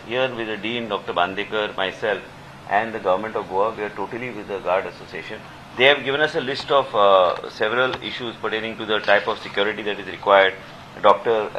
Here with the Dean, Dr. Bandekar, myself and the government of Goa, we are totally with the Guard Association. They have given us a list of several issues pertaining to the type of security that is required, doctor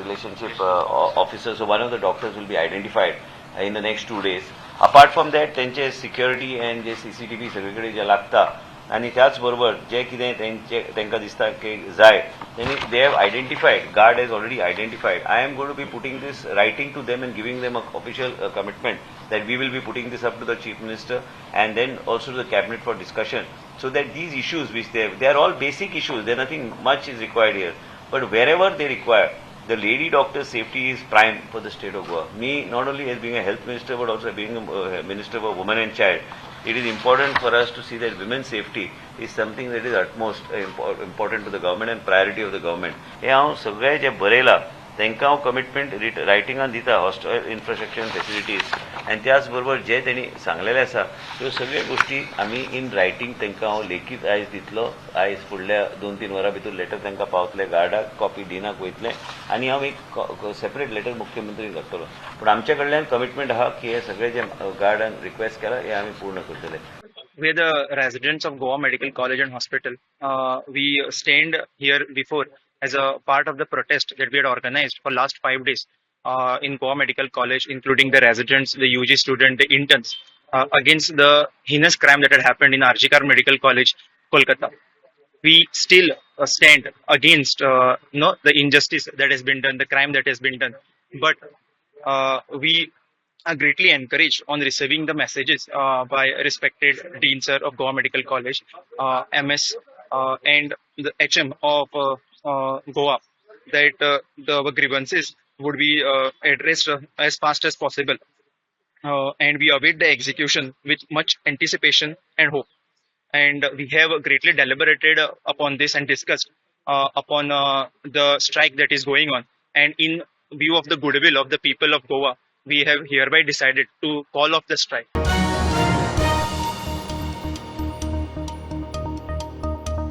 relationship officer. So one of the doctors will be identified in the next 2 days. Apart from that, तेंचे security and J CCTV सगळीकडे जे लागता आणि त्याच बरोबर जे कितें तेंचे तांकां दिसता की जाय तेणी they have identified, Guard has already identified. I am going to be putting this writing to them and giving them a official commitment that we will be putting this up to the Chief Minister and then also to the cabinet for discussion, so that these issues which they have, they are all basic issues, there nothing much is required here, but wherever they require, the lady doctor's safety is prime for the state of Goa. Me, not only as being a health minister, but also being a minister for women and child, it is important for us to see that women's safety is something that is utmost important to the government and priority of the government. हे हांव सगळे जे बरयलां तांकां हांव commitment रायटिंगान दिता, hostel infrastructure facilities आनी त्याच बरोबर जे तेणी सांगलेले आसा त्यो सगळ्यो गोश्टी आमी इन रायटींग तांकां हांव लेखीत आयज दितलो. आयज फुडल्या 2-3 वरां भितर लेटर तांकां पावतले, गार्डाक कॉपी डिनाक वयतले आनी हांव एक सेपरेट लेटर मुख्यमंत्रीक धाडटलो. पूण आमच्या कडल्यान कमिटमेंट आहा की हे सगळे जे गार्डान रिक्वेस्ट केला हे आमी पूर्ण करतले. We are the residents of Goa Medical College and Hospital. We stand here before as a part of the protest that we had organized for last 5 days in Goa Medical College, including the residents, the UG student, the interns, against the heinous crime that had happened in RG Kar Medical College, Kolkata. We still stand against no, the injustice that has been done, the crime that has been done. But we are greatly encouraged on receiving the messages by respected Dean Sir of Goa Medical College, MS, and the HM of Goa that the grievances would be addressed as fast as possible. And we await the execution with much anticipation and hope. And we have greatly deliberated upon this and discussed upon the strike that is going on. And in view of the goodwill of the people of Goa, we have hereby decided to call off the strike.